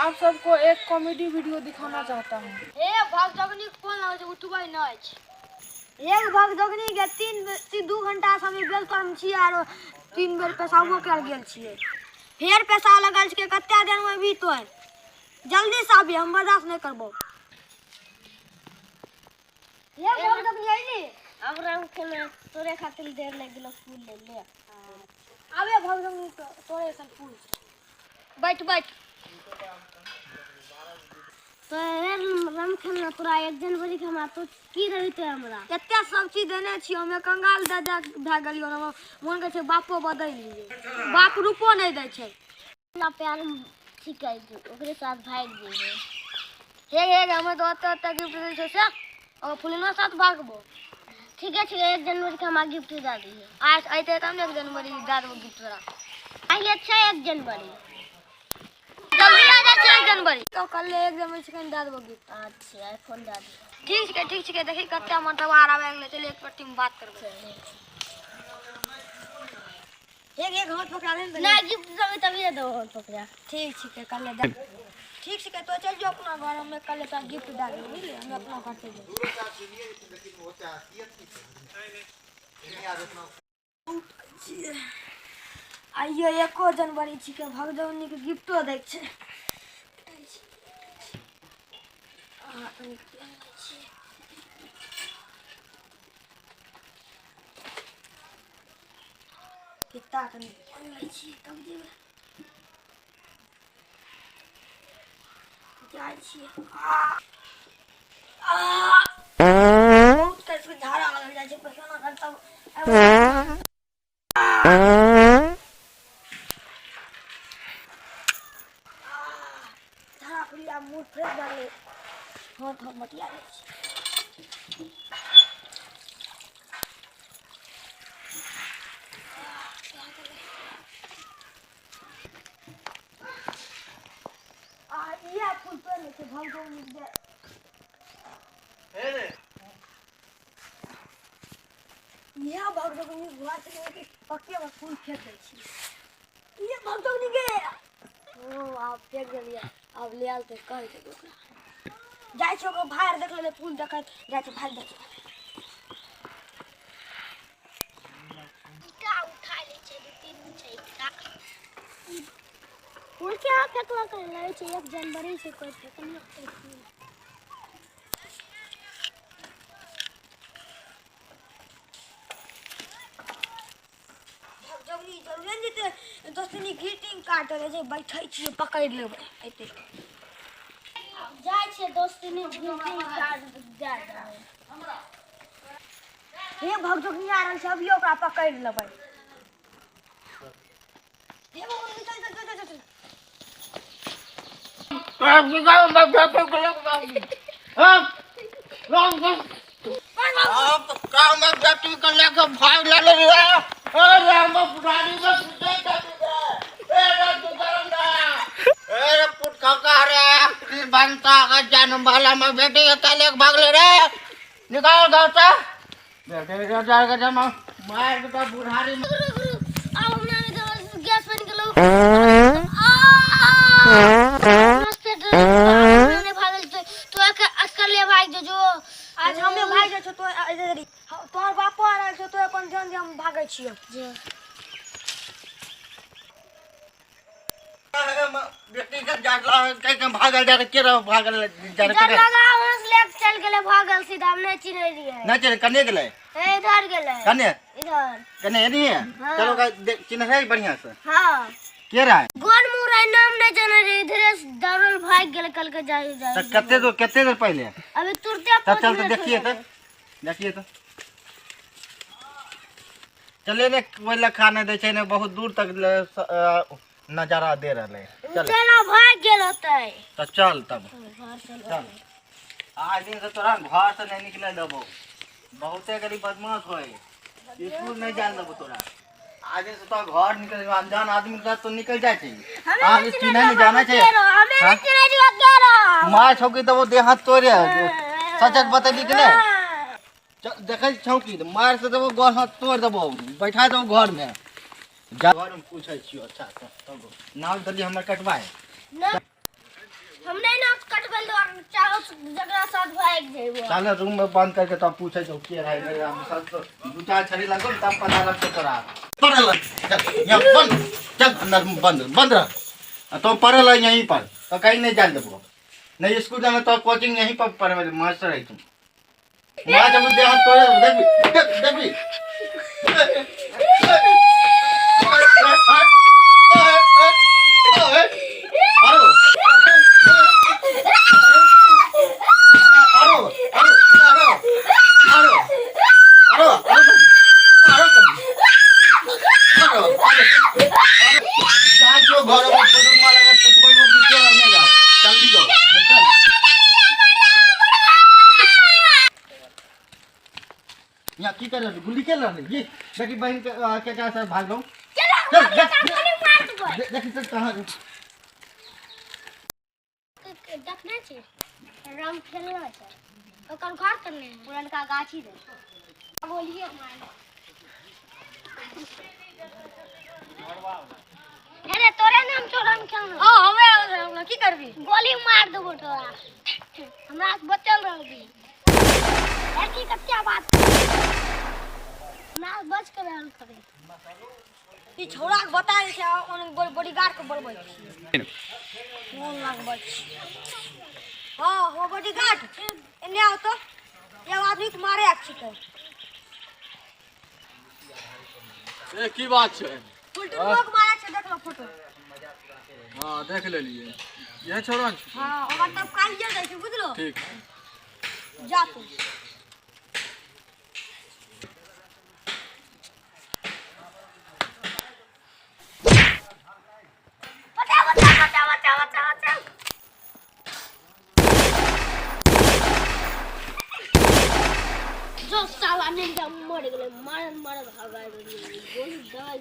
आप सबको एक कॉमेडी वीडियो दिखाना चाहता हूँ। हे भगजोगनी फोन लगै छै उठबै नहि छै। एक भगजोगनी के तीन 2 घंटा से हम बेल तर में छियै आरो 3 बेर पेशाबो कयल गेल छियै। फेर पेशाब लगल छै, कते देर में भी तोय जल्दी से आबी, हम बर्दाश्त नहीं करबो। हे भगजोगनी अइली हमरा उठे तोरे खातिर देर लागि गेलो फूल ले ले। आबे भगजोगनी तोरे सन फूल बैठ बैठ। तो रम खेलना तोरा 1 जनवरी के हमरा तो की रही तो हमरा एते सब चीज देने छियै, हमे कंगाल दे दे भए गेलियै। हमरा मोन कहै छै बापो बदलि लियै, बाप रूपो नहि दै छै। ना प्यार ठीक है ओकरे साथ भागि जइबै। हे हे हमे तऽ ओते ओते गिफ्ट दै छै से ओकर फुलना साथ भागबो। ठीक है 1 जनवरी के हमरा गिफ्ट दे दिहे। आज अयतै तब ने 1 जनवरी दए देबो गिफ्ट तोरा। आइले छै 1 जनवरी, जल्दी आ जाइ छै 1 जनवरी। तो कल 1 जनवरी छै दए देबो गिफ्ट। अच्छा आईफोन दए दिहे। ठीक छै ठीक छै, देखी कते मतलब आर आबै गेलै। चल एक पट्टी में बात करबै। एक एक हाथ पकड़ा ले ना गिफ्ट देबै तभी देबो हाथ पकड़ा। ठीक छै कल दे। ठीक छै तो चल जो अपना घर, हमे कल तोरा गिफ्ट दए देबो, बुझलियै? हमे अपना घर चलि जेबै। आइयो 1 जनवरी छिकै, भगजोगनी के गिफ्टो दै छै। किता कनि लै छियै तब जेबै। जाइ छियै। बहुत कसके झाड़ा लगल जाइ छै, पैखाना कर तब झाड़ा फुली आब मूड फ्रेश भए गेलै। हाथ हम मटिया जाइ छै। आ इएह फूल तोड़ि लै छै भगजोगनी के। इएह भगजोगनी घर छै पक्के में फूल फेंक दै छियै। इएह भगजोगनी के ओ आब फेंक देलियै, आब ले आयल तऽ कहै छै ओकरा। जाइ छै ओकर भाय आर देख लेलै फूल देखैत, जाइ छै भाय देख। ईटा उठा लै छै, 2-3 गो छै ईटा। फूल के फेकलक लगै छै 1 जनवरी छै, कोइ फेकलक फूल। भगजोगनी जरूरे ने जेतै दोस्तनी ग्रीटिंग कार्ड दै छै, बैठै छियै पकड़ि लेबै एतै। जाइ छै दोस्तनी ग्रीटिंग कार्ड दए देबै। हे भगजोगनी आ रहल छै, अभियो ओकरा पकड़ि लेबै। हे भगजोगनी चल चल चल चल। बेटी भागले रे, निकाल गाँव से बेटे मार बेटा बुढ़ारी। आब हमरा गैस बनि गेलौ। भागल तो अकेले भागि जो जो। आज हमे भागि जाइ छौ, तो तोहर बापो आ रहल छौ, तो अपन ध्यान दे, हम भागै छियौ। बेटी के जाके भागल जाके के रहो भागल जाके चल गेलै भागल सीधा, हम नहि चिन्है रहियै। नहि चिन्है कने गेलै? इधर गेलै। कने? इधर। कने एनी है? चलो चिन्है बढ़िया से। हाँ। के रहा है? गोर मुँह रहे, नाम नहीं जाने रहे, इधरे से दौड़ल भाग गेलै कल के जाय जाय। तो कते देर पहले? अभी तुरते तब चल तो देखिए तो, देखिए तो। चले ने कोई लखा नहीं दै छै ने, बहुत दूर तक नजारा दे रहले। चल चलो भाग गेल होतै। तो चल तब चल। आज दिन से तोरा घर से नहीं निकले देबो, बहुते गरीब बदमाश होय, स्कूल नहीं जान देबो तोरा। आज दिन से तोरा घर निकल, अनजान आदमी के साथ तो निकल जाय छै। आज चिन्है नहीं जाना छै। मार छौकी देबो देह हाथ तोड़े, सच सच बतेली कि नहीं? देखै छौकी मार से देबो गोर हाथ तोड़ देबो, बैठा देबो घर में। जा घर में पूछै छियो। अच्छा तब नाम देली हमर कटवाए। हम नहीं ना कटबेल दो चाहो जकरा साथ भाग जेबो। चल रूम में बंद करके तब पूछे जो के रहे मेरे हम सब तो दू चार छड़ी लगो तब पता लगतो तोरा। पड़ल चल यहाँ बंद, चल अंदर में बंद बंद रह। आ तो पड़ल है यहीं पर, तो कहीं नहीं जान देबो। नहीं स्कूल जाना तो कोचिंग यहीं पर पढ़े मास्टर है तुम। माँ जब दे हाथ तोड़े देखबी देख देखबी। आरो आरो आरो आरो आरो आरो आरो आरो आरो जाइ छियौ घर पर माँ लगे पूछबै कि के रहने जाओ जल्दी जाओ चल। यहाँ की कर रहल गुल्ली खेल रहल ये देखी बहन के के का साथ भाग लो चल देख देखी चल कहाँ देखने छी राम खेलना छै ओकर घर करने है पुरनका गाछी दे बोलिए। अरे तोरे नाम छौ राम खेलना। हां हमे हमरा की करबी? गोली मार देबो तोरा, हमरा से बचल रहबी। की कत्या बात हमरा से बच के रहल करे। ई छोरा के बता दे छै ओन बॉडीगार्ड के बोलबै छी। फोन लगबै छी। हां हो बॉडीगार्ड एने आओ तो एगो आदमी के मारे आक छिकै। ए की बात छै? फुलटुनबो के मारे छै, देख लो फोटो। हां देख लेलिए, यह छोरा छै। हां ओकर तब कालिए जाइ छै बुझलो। ठीक जा तू। बचाओ बचाओ बचाओ बचाओ बचाओ बचाओ। जो साला नहीं जा मर गेलै, मारल मारल भगाय देलियै, गोली दबाइ